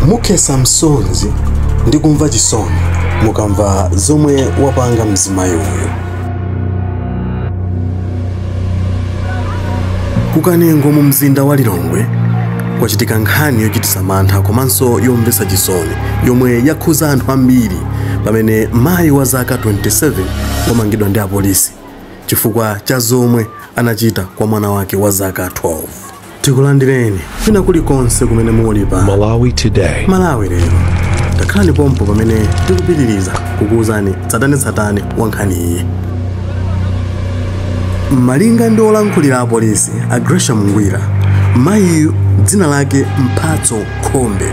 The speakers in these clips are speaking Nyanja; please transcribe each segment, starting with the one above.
Mukhetsa msozi ndi kumva chisoni mukamva zomwe wapanga mzimayi uyu. Kukanengo mu mzinda wa Lilongwe kwachitika nkhani yochititsa mantha komanso yomvetsa chisoni yomwe yakhuza anthu ambiri pamene mayi wa zaka 27 wamangidwa ndi apolisi chifukwa cha zomwe anachita kwa mwana wake wa zaka 12. Tikulandireni kwina kulikonse kumene muli pa Malawi Today. Malawi lero. Takhalani pompo pamene tikupitiriza kukuwuzani tsatanetsatane wa nkhani iyi. Malinga ndi olankhulira apolisi a Gresham Ngwira, mayiyu dzina lake Mphatso Khombe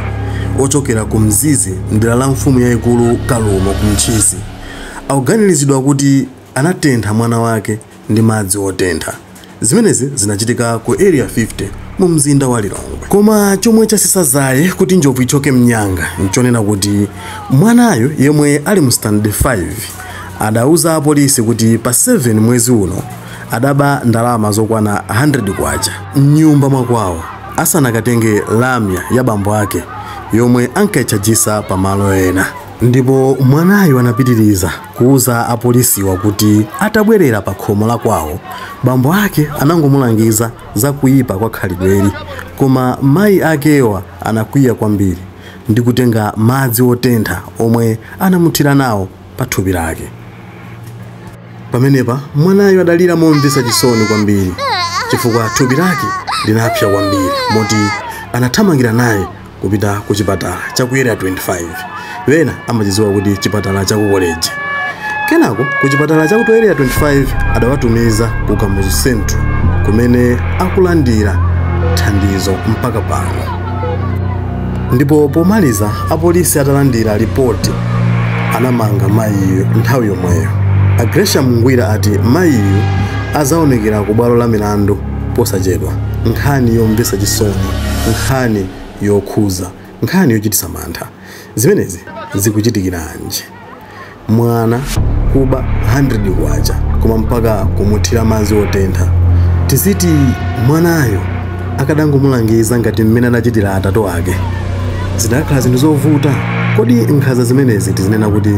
ochokera ku Mzizi mdera la mfumu yayikulu Kalumo ku Mchisi akuganiziridwa kuti anatentha mwana wake ndi madzi otentha. Zimenezi zinachitika ku Area 50 mu mzinda wa Lilongwe. Koma chomwe chasisazaye kuti njovu ichoke mnyanga nchonena kuti mwanayo yemwe ali mu standard 5 adauza apolisi kuti pa 7 mwezi uno adaba ndalama zokwana 100 kwacha mnyumba mwakwawo asanakatenge lamya ya bambo ake yomwe ankayitchajisa pamalo ena. Ndipo mwanayo anapitiriza kuuza apolisiwa kuti atabwerera pa khomo la kwawo bambo ake anangomulangiza za kuyipa kwa khalidweli, koma mayi akewa anakwiya kwambiri ndi kutenga madzi otentha omwe anamuthira nawo pa thupi lake. Pamenepa mwanayo adalira momvetsa chisoni kwambiri chifukwa thupi lake linapsa kwambiri moti anathamangira naye kupita ku chipatala cha ku Area 25. Wena amachidziwa kuti chipatala cha ku college. Kenako ku chipatala cha ku Area 25 adawatumiza ku Kamuzu Central kumene akulandira thandizo mpaka pano. Ndipo pomaliza apolisi atalandira ripoti anamanga mayiyo nthawi yomweyo. A Gresham Ngwira ati mayiyo azaonekera ku bwalo la milandu posachedwa. Nkhani yomvetsa chisoni, nkhani yokhuza, nkhani yochititsa mantha. Zimenezi zikuchitikiranji? Mwana kuba 100 kwacha koma mpaka kumuthira madzi otentha. Tiziti mwanayo akadangomulangiza ngati mmene anachitira atatu ake, zidakhala zinthu zovuta. Kodi nkhanza zimenezi tizinena kuti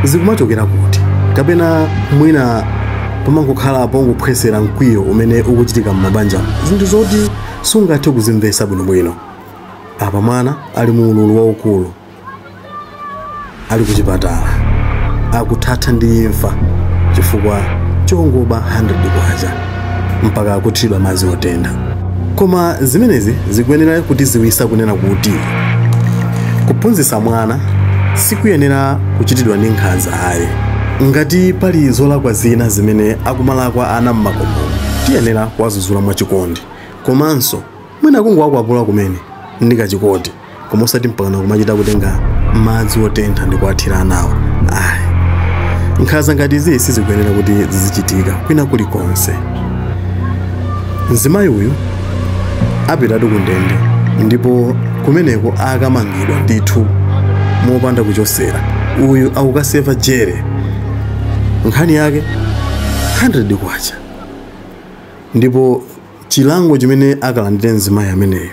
zikumachokera kuti? Kapena mwina pamangokhala pongophwesera mkwiyo umene ukuchitika m'mabanja, zinthu zoti sungathe kuzimvetsa bwinobwino. Apa mwana ali mu ululu waukulu, ali kuchipatala, akuthatha ndi imfa chifukwa chongoba 100 kwacha mpaka akuthiridwa madzi otentha. Koma zimenezi zikuyenera kutiziwisa kunena kuti kuphunzitsa mwana sikuyenera kuchitidwa ndi nkhanza ayi. Ngati pali zolakwa zina zimene akumalakwa ana m'makomo, tiyenera kuwazuzula mwachikondi, komanso mwina kungowakwapula kumene ndi kachikoti, koma osati mpakana kumachita kutenga madzi otentha ndi kuwathira anawo. Ayi, nkhanza ngati izi sizikuyenera kuti zizichitika kwina kulikonse. Mzimayi uyu apitatu ku ndende ndipo kumeneko akamangidwa ndithu mopanda kuchosera. Uyu akukaseva jere, nkhani yake 100 kwacha, ndipo chilango chimene akalandire mzimayi ameneyo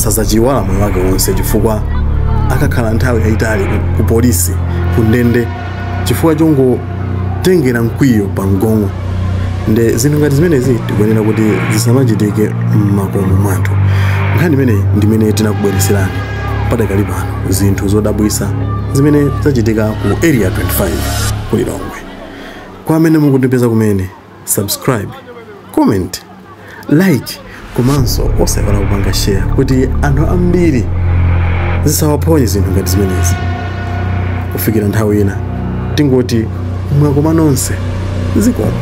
sazachiwala moyo wake wonse, chifukwa akakhala nthawi yayitali ku polisi, ku ndende, chifukwa chongotengera mkwiyo pa mgongo. Nde zinthu ngati zimenezi tikuyenera kuti zisamachitike m'makomo mwathu. Nkhani imeneyi ndimene tinakubweretserani padakali pano, zinthu zodabwitsa zimene zachitika ku Area 25 ku Lilongwe. Kwa amene mukutipeza kumene, subscribe, comment, like, komanso osaiwala kupanga share kuti anthu ambiri zisawaphonye zinthu ngati zimenezi. Kufikira nthawi ina tingoti mwakoma nonse, zikomo.